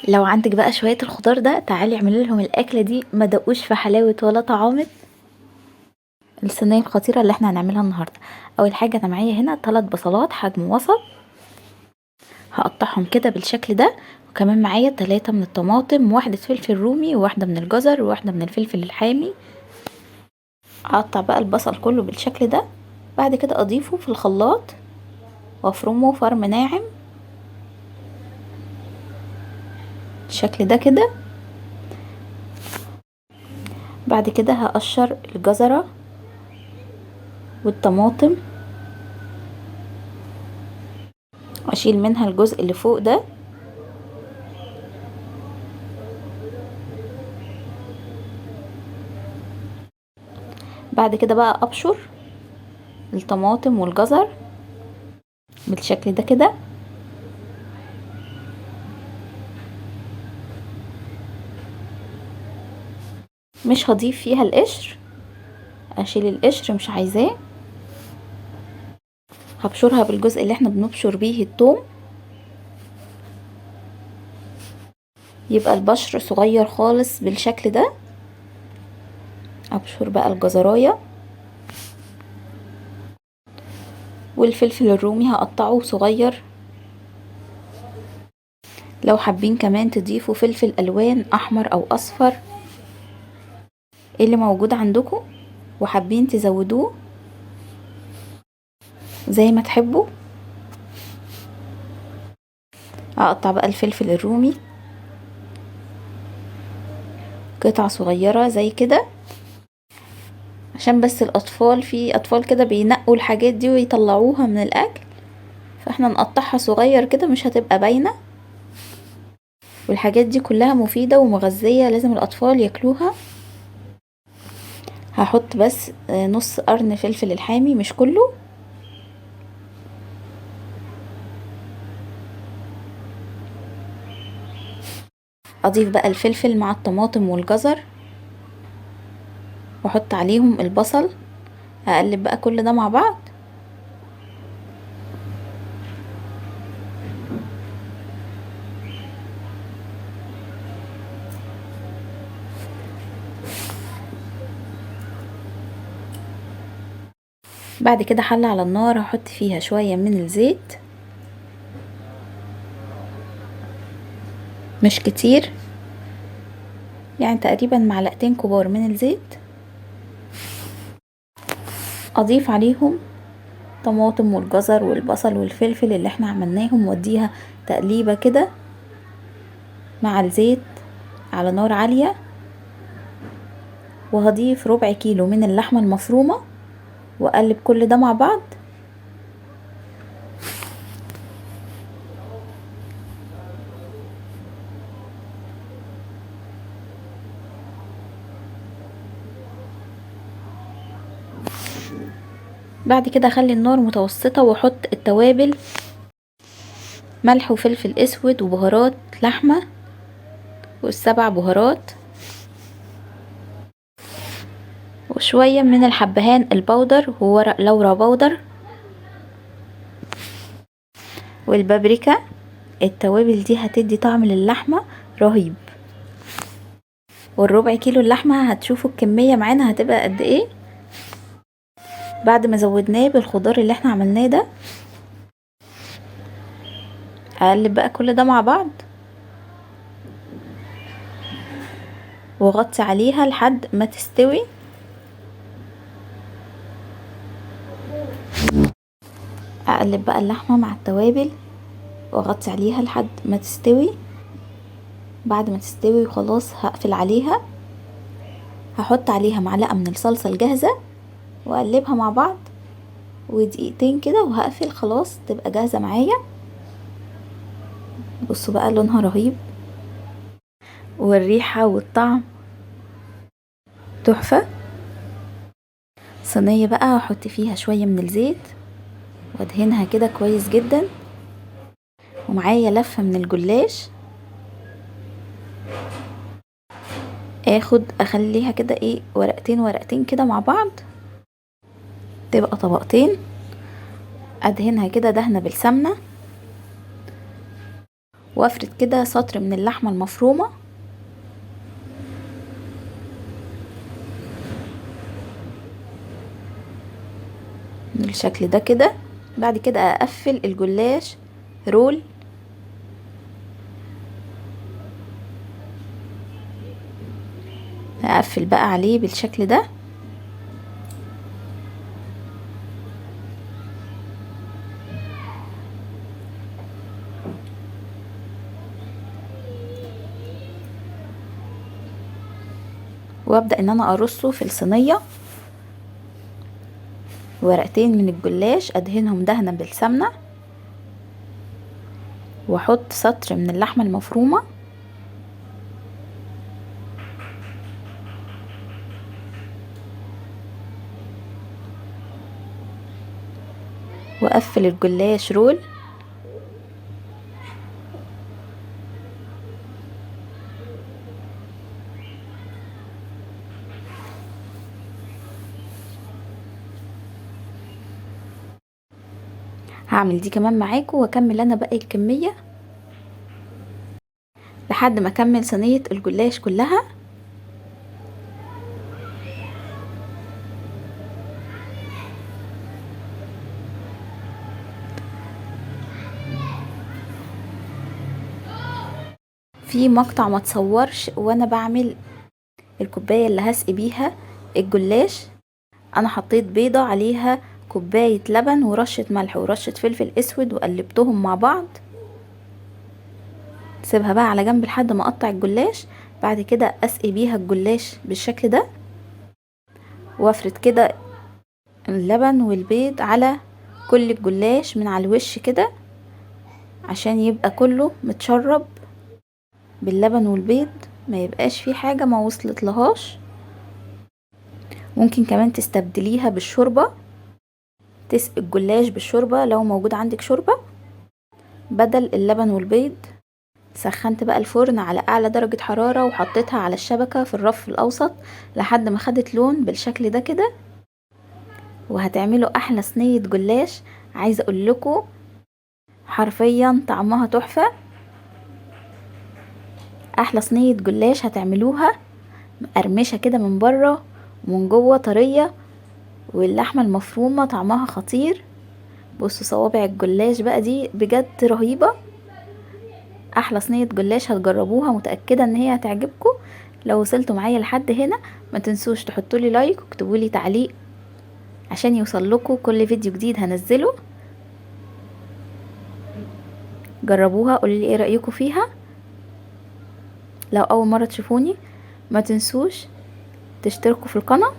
لو عندك بقى شوية الخضار ده تعالي اعملي لهم الاكلة دي، ما دقوش في حلاوة ولا طعامه. الصينية الخطيرة اللي احنا هنعملها النهارده. اول حاجة انا معايا هنا 3 بصلات حجم وسط، هقطعهم كده بالشكل ده. وكمان معايا 3 من الطماطم، واحدة فلفل رومي وواحدة من الجزر وواحدة من الفلفل الحامي. هقطع بقى البصل كله بالشكل ده، بعد كده اضيفه في الخلاط وافرمه فرم ناعم بالشكل ده كده. بعد كده هقشر الجزرة والطماطم، اشيل منها الجزء اللي فوق ده. بعد كده بقى ابشر الطماطم والجزر بالشكل ده كده. مش هضيف فيها القشر، اشيل القشر مش عايزاه. هبشرها بالجزء اللي احنا بنبشر بيه الثوم، يبقى البشر صغير خالص بالشكل ده. ابشر بقى الجزرايه والفلفل الرومي هقطعه صغير. لو حابين كمان تضيفوا فلفل الوان احمر او اصفر اللي موجود عندكم وحابين تزودوه زي ما تحبوا. اقطع بقى الفلفل الرومي قطع صغيرة زي كده، عشان بس الاطفال، في اطفال كده بينقوا الحاجات دي ويطلعوها من الاكل، فاحنا نقطعها صغير كده مش هتبقى باينة. والحاجات دي كلها مفيدة ومغذية، لازم الاطفال ياكلوها. هحط بس نص قرن فلفل الحامي مش كله. اضيف بقى الفلفل مع الطماطم والجزر واحط عليهم البصل. اقلب بقى كل ده مع بعض. بعد كده حلة على النار هحط فيها شوية من الزيت، مش كتير، يعني تقريبا معلقتين كبار من الزيت. اضيف عليهم طماطم والجزر والبصل والفلفل اللي احنا عملناهم، واديها تقليبة كده مع الزيت على نار عالية. وهضيف ربع كيلو من اللحمة المفرومة واقلب كل ده مع بعض. بعد كده اخلي النار متوسطة واحط التوابل، ملح وفلفل اسود وبهارات لحمة وال7 بهارات، وشوية من الحبهان البودر وورق لورا بودر والبابريكا. التوابل دي هتدي طعم للحمة رهيب. والربع كيلو اللحمة هتشوفوا الكمية معانا هتبقى قد ايه بعد ما زودناه بالخضار اللي احنا عملناه ده. اقلب بقى كل ده مع بعض واغطي عليها لحد ما تستوي. اقلب بقى اللحمة مع التوابل واغطي عليها لحد ما تستوي. بعد ما تستوي خلاص هقفل عليها، هحط عليها معلقة من الصلصة الجاهزة واقلبها مع بعض ودقيقتين كده وهقفل، خلاص تبقى جاهزة معايا. بصوا بقى لونها رهيب والريحة والطعم تحفة. صينية بقى هحط فيها شوية من الزيت وادهنها كده كويس جدا، ومعايا لفة من الجلاش اخد اخليها كده ايه ورقتين ورقتين كده مع بعض، تبقى طبقتين. ادهنها كده دهنة بالسمنة وافرد كده سطر من اللحمة المفرومة. بالشكل ده كده. بعد كده اقفل الجلاش رول. هقفل بقى عليه بالشكل ده. وابدأ ان انا ارصه في الصينية. ورقتين من الجلاش ادهنهم دهنة بالسمنة، واحط سطر من اللحمة المفرومة. واقفل الجلاش رول. هعمل دي كمان معاكم واكمل انا باقي الكمية لحد ما اكمل صينية الجلاش كلها. في مقطع ما تصورش وانا بعمل الكوباية اللي هسقي بيها الجلاش، انا حطيت بيضة عليها كوباية لبن ورشة ملح ورشة فلفل اسود وقلبتهم مع بعض. سيبها بقى على جنب لحد ما اقطع الجلاش. بعد كده اسقي بيها الجلاش بالشكل ده، وافرد كده اللبن والبيض على كل الجلاش من على الوش كده عشان يبقى كله متشرب باللبن والبيض، ما يبقاش فيه حاجة ما وصلت لهاش. ممكن كمان تستبدليها بالشوربة، تسقي الجلاش بالشوربة لو موجود عندك شوربة بدل اللبن والبيض. سخنت بقى الفرن على اعلى درجة حرارة وحطيتها على الشبكة في الرف الاوسط لحد ما خدت لون بالشكل ده كده. وهتعملوا احلى صينية جلاش، عايزة اقول لكم حرفيا طعمها تحفة. احلى صينية جلاش هتعملوها، مقرمشة كده من بره ومن جوه طرية، واللحمة المفرومة طعمها خطير. بصوا صوابع الجلاش بقى دي بجد رهيبة. احلى صينية جلاش هتجربوها، متأكدة ان هي هتعجبكم. لو وصلتوا معايا لحد هنا ما تنسوش تحطولي لايك وتكتبولي تعليق عشان يوصل لكم كل فيديو جديد هنزله. جربوها، قولولي ايه رأيكم فيها. لو اول مرة تشوفوني ما تنسوش تشتركوا في القناة.